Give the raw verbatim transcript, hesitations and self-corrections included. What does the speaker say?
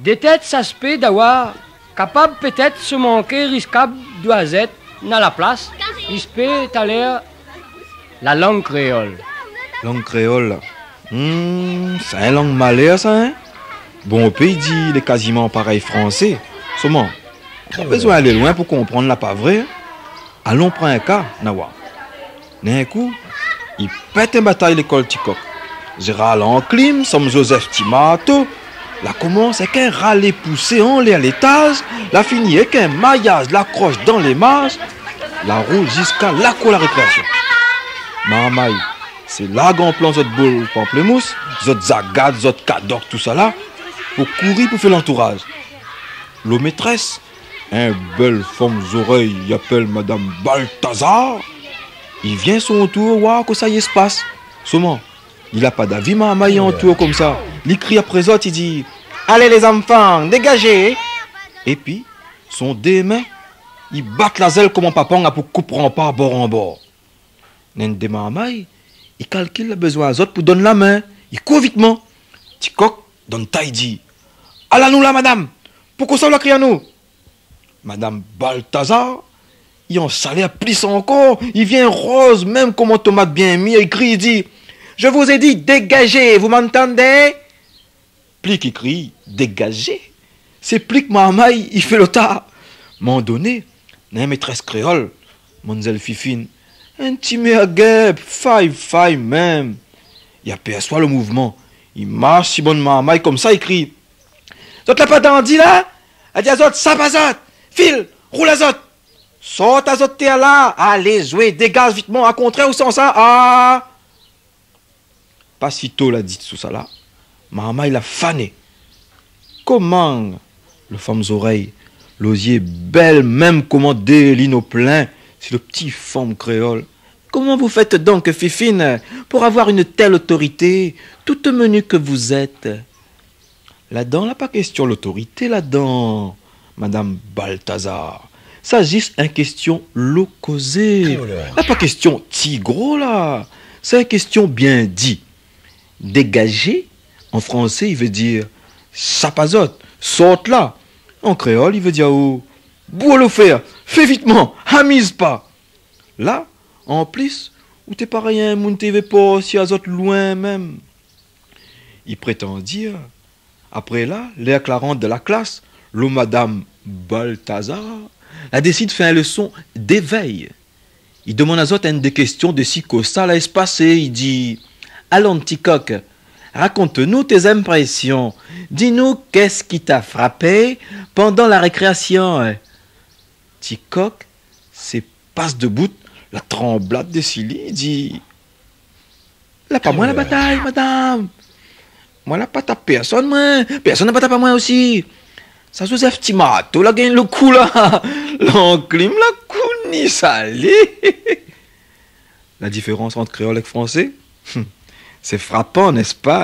Détèt sa spé dawar, kapab pétèt se manké riskab dwazèt na la plas, rispé talèr la lang kréol. Lang kréol, la. Hmm, sa in lang malèr, sa, in ? Bonpé i di lé kaziman parèy fransé. Soman, pa bézwin alé lwin pou konprann la, pa vré ? Alon pran in ka, na wa. D'in kou, i pèt in batay lékol Tikok. Zéral Anklim, Sanm Zozèf Timato, la komans èk in ralé-pousé anlèr létaz, la fini èk in mayaz lakrosh dan lé marz, la roul ziska la kour la rékréasion. Marmay, sé la gran plan zot boul panplémous, zot zagat, zot kadok, tousala, pou kouri pou fé lantouraz. Lo métrès, in bèl fanm zorèy, i apèl madam Baltazar. I vien son tour war kosa i éspas. Soman, li la pa d'avi marmay i antour konmsa. Li kri apré zot, i di : « Alé, lé zanfan, dégazé ! » Épi, son dé min, i bat la zèl konm in papang la pou koup ranpar bor an bor. Néna dé marmay, i kalkil la bézwin azot pou donn la min, i kour vitman. Tikok, dann ta, i di : « Ala nou la, madam ! Poukosa ou la kri anou ? » Madam Baltazar, i ansalèr plis ankor, i vien roz mèm konm in tomat bien mir, i kri, i di : « Je vous ai dit, dégagez, vous m'entendez ? » Pli ki kri : « Dégazé ! » Sé pli k marmay i fé lo ta. Moman doné, néna in métrès kréol, manmzèl Fifine, in ti mèrgèb, fay-fay mèm. I apèrswa lo mouvman, i marsh si bann marmay konmsa, i kri : « Zot la pa dandi la ? Alé di azot, sap azot, fil, roul azot. Sort azot tèr la, alé zoué, dégaz vitman, akontrèr ou san sa, a ! » Pa sito la di tousala, marmay la fané. « Koman, lo fanm zorèy, lo zié bèl mèm konm dé lin o plin, si lo ti fanm kréol. Comment vous faites donc, Fifine, pour avoir une telle autorité, toute menue que vous êtes ? » « Ladan la pa késtion lotorité ladan, madam Baltazar. Sa zis in késtion lo kozé. La pa késtion ti gro la. Sé in késtion bien di. Dégazé, an fransé, i vé dir sap azot, sort la. An kréol, i vé dir aou boul o fèr, fé vitman, amiz pa. La, an plis, ou té parèy in moun té vé por si azot lwin mèm. » I prétan dir, apré la, lèr k la rant dan la klas, lo madam Baltazar la désid fé in léson d'évèy. I domann azot inn dé késtion dési kosa la éspasé, i di : « Alon, Tikok, raconte-nous tes impressions. Dis-nous qu'est-ce qui t'a frappé pendant la récréation. » Tikok, sé pas debout, la tranblad dési li, i di : « La pa mwin la batay, madam. Mwin la pa tap pèrsonn, mwin. Pèrsonn la pa tap amwin osi. Sa Zozèf Timato la gingn lo kou la. Lanklim la kouni sa li. » La diférans ant kréol èk fransé, sé frapan, nèspa ?